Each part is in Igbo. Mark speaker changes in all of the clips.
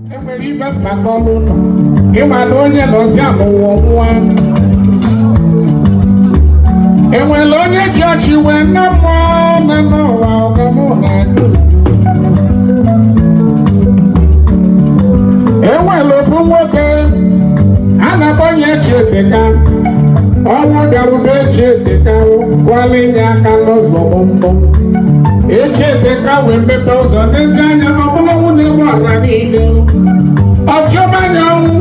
Speaker 1: Enwere ibe mkpakọ n'ụlọ ịma na onye nọzi anụwa nwa. Enwere onye ji ọchị wee nne mmụọ na n'ụwa ọgamụ na-ajụ. Enwere ofu nwoke a na-akpọ ya Chidika. Ọnwụ bịarube Chidika, kwala inye aka n'ụzọ gbọmgbọm. Echidika wee mepe ụzọ n'ezi anya, ọ bụla nwunye nwe ọra niile. Ọjọbanya ọnwụ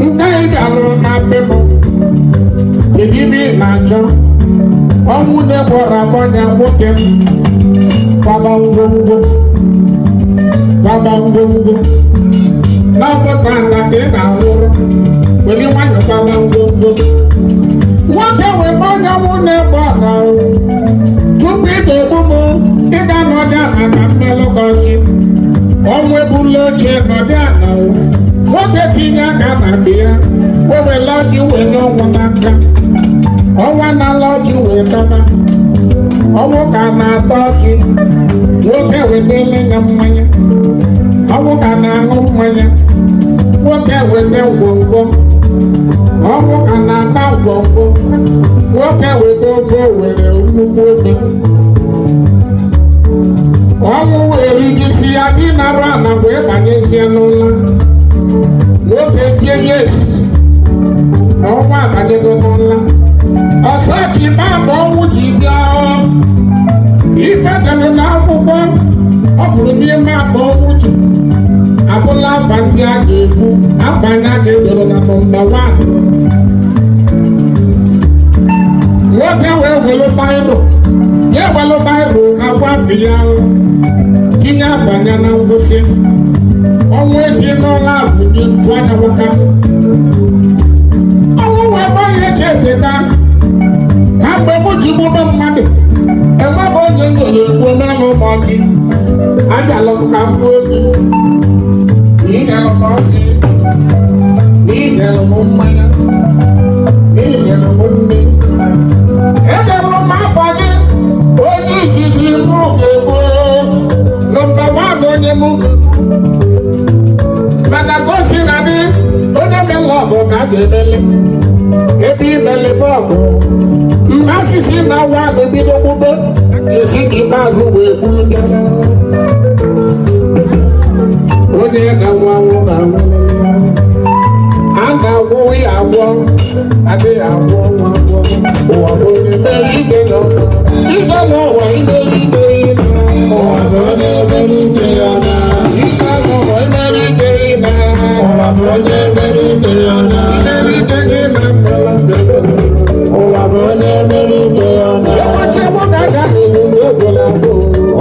Speaker 1: nke anyị bịalụrụ na be m, kedu ibe ị na-achọ? Ọnwụ na-egbu ọra akpọnya nwoke m, kwaba ngwongwo, kwaba ngwongwo n'ọbụta ala ka ị ga-anwụrụ, were nwayọ kwaba ngwongwo. Nwoke wee gbanya ọnwụ na-egbu ọra, tupu ị ga-egbu m, ị ga-anọdị ala ka mmelụ gị ọchị. Ọnwụ ebula oche nọdị ala. Nwoke tinye aka na be ya, o were ọjị wee nye ọnwụ n'aka. Ọnwa na-ala ọjị wee taba. Ọnwụ ka na-ata ọjị. Nwoke wetele ya mmanya, ọnwụ ka na-aṅụ mmanya. Nwoke wete ngwongwo, ọnwụ ka na-ata ngwongwo. Nwoke wete ofe were nnukwu ofe. Ọnwụ wee rijisi ya dị narụ ala wee banyezie n'ụlọ. Nwoke tie yes na ọnwa abanyego n'ụlọ. Ọsachi ma ọnwụ ji bịa, ife dere n'akwụkwọ ọ fụrụ n'ime akpa ọnwụ ji abụla afa ndị a ga-ekwu afa anya ga-edoro na number one. Nwoke wee welu biro ya, ewelu biro ka gwa afọ ya, tinye afa ya na ngwụsị. Ọnwụ ezi n'ụlọ ahụ dị ntụ anya nwoke. Ọnwụ wee gbanye Chidika ka mgbe mụ ji gbube mmadụ, enwebe onye nyere egbu n'ụlọ ụmụ ọjị. Abịala m ka m gbuo gị, inyere m ọjị, inyere m mmanya, inyere m nri, edere m afa gị. Onye izizi mụ ga-egbu, number one, onye mụ mana ka o si na dị, onye mere ọgụ ka a ga-emeli ebe imeli bọọgụ mmasịsị na wa na-ebido gbube esi ka ikpeazụ wee gburu gị. Onye ga-anwụ anwụ ga-anwụ. A ga-agwọ ya agwọ, adịghị agwọ nwa agwọ. Ụwa bụ onye mere ike n'ụwa, ike n'ụwa, imere ike.
Speaker 2: Ụwa bụ onye mere ike ya na.
Speaker 1: Ike n'ụwa, imere ike na.
Speaker 2: Ụwa bụ onye mere ike ya na.
Speaker 1: Imere ike gị na mgbala.
Speaker 2: Ụwa bụ onye mere ike ya na.
Speaker 1: Ụbọchị mụ ga-aga n'ozuzu obodo abụọ.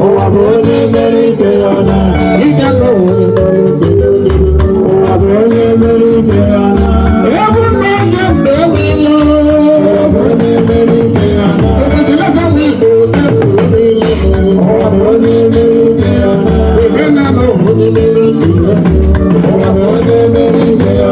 Speaker 2: Ụwa bụ onye mere ike ya na.
Speaker 1: Ike n'ụwa, imere ike.
Speaker 2: Ụwa bụ onye mere ike ya na.
Speaker 1: Egwu nne mgbe ewilo.
Speaker 2: Ụwa bụ onye mere ike ya na.
Speaker 1: Obosilasa m Igbo ewilo.
Speaker 2: Ụwa bụ onye mere ike ya na.
Speaker 1: Ebe na na onye mere ike.
Speaker 2: Ụwa bụ onye mere ike ya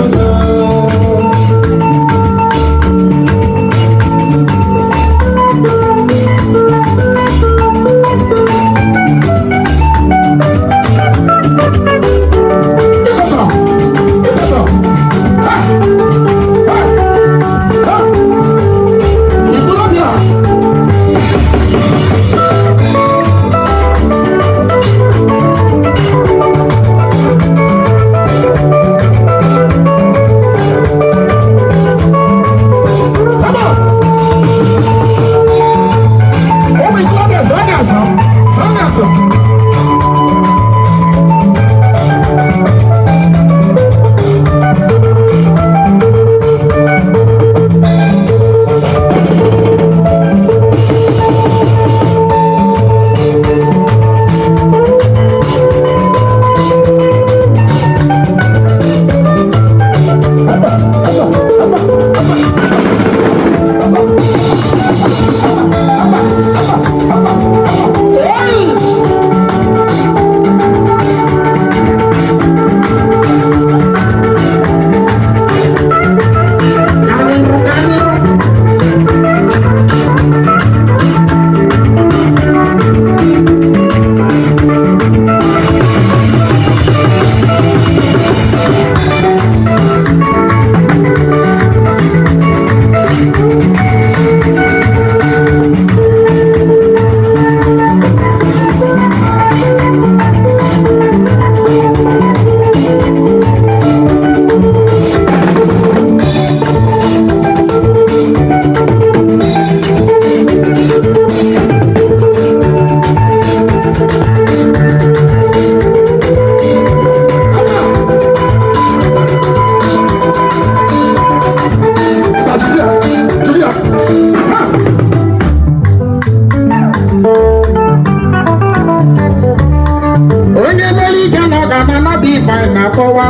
Speaker 1: bụ ife anyị na-akọwa.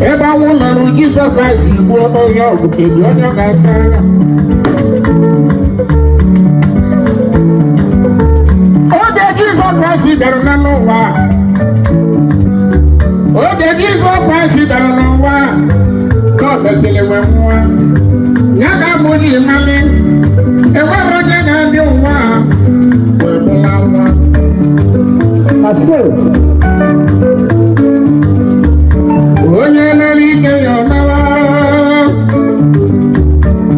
Speaker 1: Ebe anwụ lụrụ Jizọs Kraịst gbuo onye ọgwụ, kedu onye ọ ga-asa anya? Oge Jizọs Kraịst bịara n'ụwa, oge Jizọs Kraịst bịara n'ụwa, ka ọ mesịrị wee nwụọ, ya ka mụ ji mali enwere onye ga-abịa ụwa wee bụla nwa.
Speaker 2: Asị.
Speaker 1: Onye mere ike ya ọ nawa,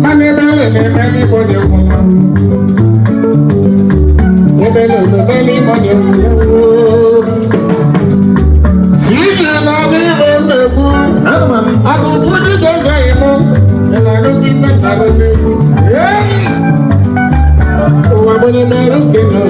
Speaker 1: mana ebe a na-eme n'igbo dị nwụla, ebe na-eme n'igbo dị nwụla. Si ije na n'ime mmegbu.
Speaker 2: Ama m.
Speaker 1: Akụkụ Jizọs anyị mụ na-arụgị mmetara n'egwu.
Speaker 2: Hey!
Speaker 1: Ụwa bụ onye mere nke nọ.